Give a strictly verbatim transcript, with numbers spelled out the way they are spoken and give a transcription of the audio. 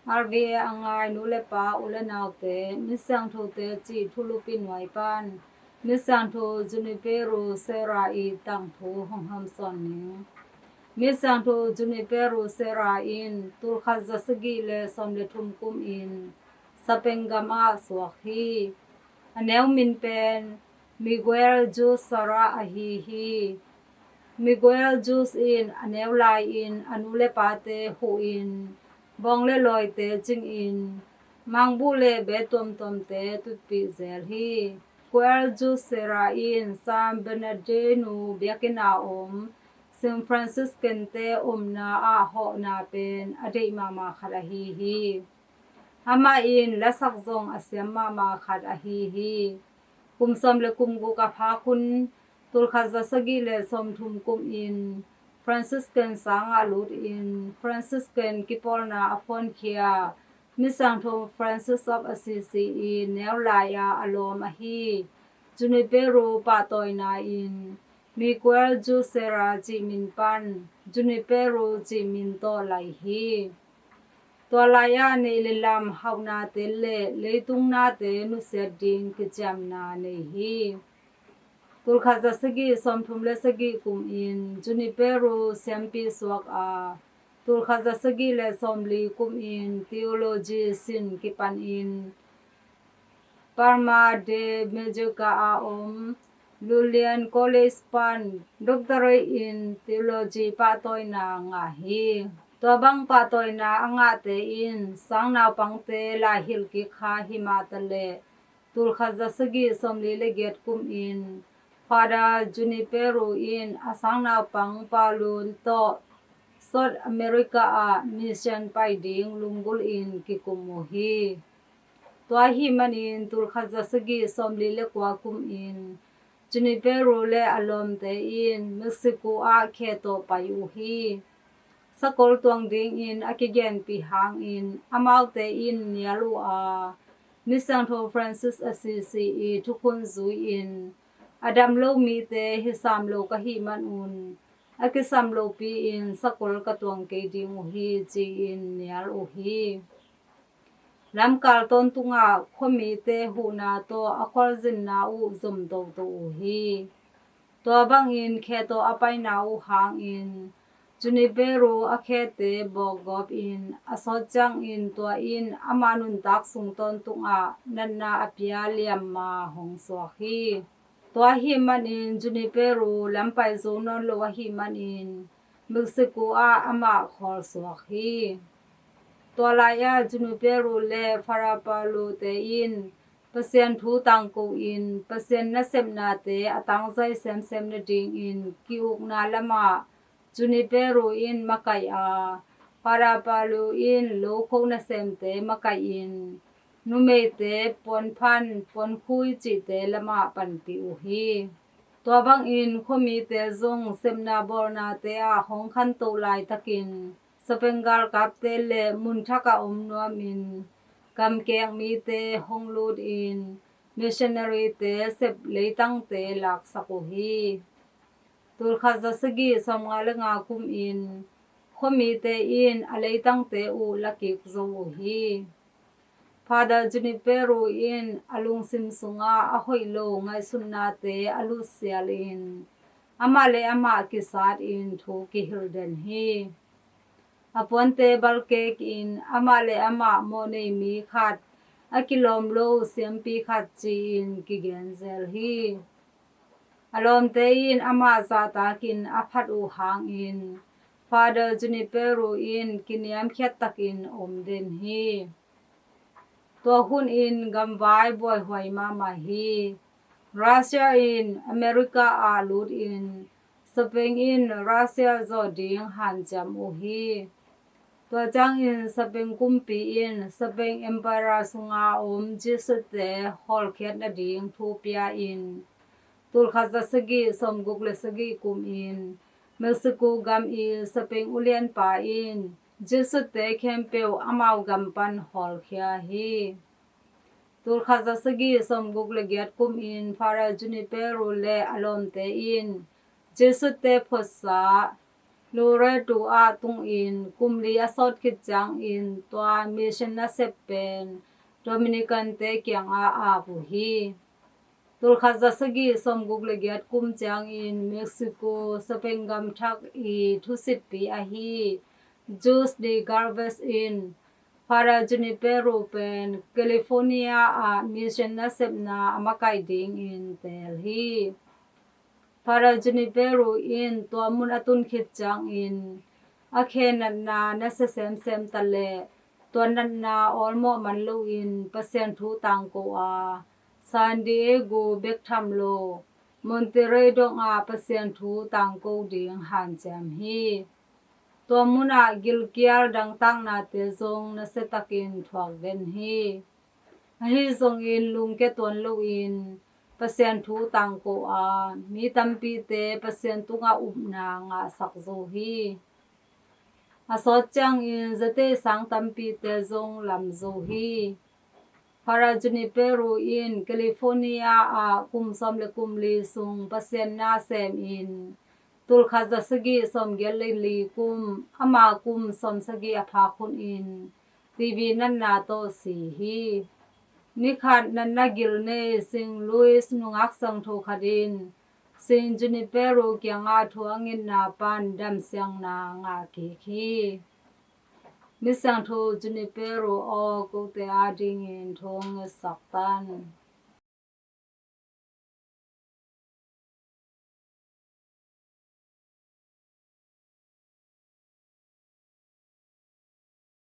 R V A a ngai nu le pa, u le naute, Misiangthote cih thulupi nuai pan Misiangtho Junipero Serra i tangthu hong hamsawn ning. Misiangtho Junipero Serra in tulkhat za sagih le sawm le thum kum in Spain gam ah suak hi. A neu min pen Miguel Jus Serra ahi hi. Miguel Jus in a neu lai-in a nu le pate huh in bawng le lawite cingin mangbuh le bet tuamtuamte tutpih zel hi. Miguel Jus Serra in San Bernardino biakinn a om St. Franciscan-te omna ah hawhna pen a deih mahmah khat ahi hi. Amah in lasak zong a siam mahmah khat ahi hi. Kum sawm le kum guk a phak hun, tulkhat za sagih le sawm thum kum in Franciscan sang ah lut in Franciscan kipawlna a phuankhia Misiangtho Francis of Assisi i neu lai-a a lawm ahi Junipero pahtawina in Miguel Jus Serra cih min pan Junipero cih min tawh lai hi. Tua lai-ah neih le lam hauhnate le leitung nate nusiat ding kiciamna nei hi. Tulkhat za sagih sawm thum le sagih kum in Junipero siampi suak a, tulkhat za sagih le sawm li kum in theology sin kipan in Palma de Mallorca a om Llullaillac College pan Doctorate in Theology pahtawina ngah hi. Tua bang pahtawina a ngahte in sang naupangte laihilh kik kha himah taleh tulkhat za sagih sawm li le giat kum in Father Junipero in a sang naupang Paolo tawh South America ah mission pai ding lunggulh in kikum uh hi. Tua ahih manin tulkhat za sagih sawm li le kua kum in Junipero le a lawmte in Mexico ah khe tawh pai uh hi. Sakol tuang dingin a kigenpih hangin amaute in nial uh a, Misiangtho Francis Assisi i thukhun zui-in a dam lo mite hisam lo ka hih manun a kisam lopi-in sakol ka tuang kei ding uh hi ci-in nial uh hi. Lamkal tawntungah khuamite huhna tawh a khualzinna uh zom toto uh hi. Tua bangin khe tawh a paina uh hangin Junipero a khete bawkgawpin a sawt ciangin tua in ama nuntak sung tawntungah natna a pia liamma hong suak hi. Tua ahih manin Junipero lampai zo nawn lo ahih manin Mexico ah amah khawlsuak hi. Tua lai-ah Junipero le Father Paolo-te in Pasian thu tangko in Pasian nasepnate a tangzai semsem nadingin ki-ukna lamah Junipero in makaih a, Father Paolo in lokho nasemte makaihin numeite puanphan puankhui cihte lamah panpih uh hi. Tua bangin khuamite zong sepna bawlnate ah hong khantoh laitakin Spain galkapte le munthak a om nuamin gamkek mite hong lutin missionary-te sep leitangte laksak uh hi. Tulkhat za sagih sawmnga le nga kum in khuamite in a leitangte uh lakik zo uh hi. Father Junipero in a lungsim sungah a hoih lo ngaihsutnate a lutsialin amah le amah kisatin thu kihilh den hi. A puante balkekin amah le amah mawhnei mi khat, a kilawm lo siampi khat ci-in kigenzel hi. A lawmte in amah zahtakin a phat uh hangin Father Junipero in kiniamkhiat takin om den hi. Tua hun in gamvai buaihuai mahmah hi. Russia in America ah lutin Spain in Russia zawh ding hanciam uh hi. Tua ciangin Spain kumpi in Spain Empire sunga om Jesuit-te hawlkhiat nading thu pia-in tulkhat za sagih sawmguk le sagih kum in Mexico gam i Spain ulianpa in Jesuit-te khempeuh amau gam pan hawlkhia hi. Tulkhat za sagih sawmguk le giat kum in Father Junipero le a lawmte in Jesuit-te photsa Loreto ah tungin kum li a sawt khit ciangin tua mission nasep pen Dominican te kiangah ap uh hi. Tulkhat za sagih sawmguk le giat kum ciangin Mexico, Spain gam thak i thusitpi ahi Jules de Galvez in Father Junipero pen California ah mission nasepna a makaih dingin teel hi. Father Junipero in tua mun a tun khit ciangin a khe natna nasia semsem ta leh tua natna awlmawh man loin Pasian thu tangko a, San Diego bek tham lo Monterrey dongah Pasian thu tangko ding hanciam hi. Tua munah gilkial dangtaknate zong nasiatakin thuak den hi. Ahi zongin lungkia tuan loin Pasian thu tangko a, mi tampite Pasian tungah upna ngahsak zo hi. A sawt ciangin zatei sang tampite zong lam zo hi. Father Junipero in California ah kum sawm le kum li sung Pasian na semin tulkhat za sagih sawmgiat le li kum, ama kum sawmsagih a phak hunin T V natna tawh si hi. Nikhat natna gil nei Sing Luis nungak siangtho khat in Sing Junipero kiangah thu a ngetna pan damsiangna ngah kik hi. Misiangtho Junipero aw, kote adingin thu hong ngetsak tan.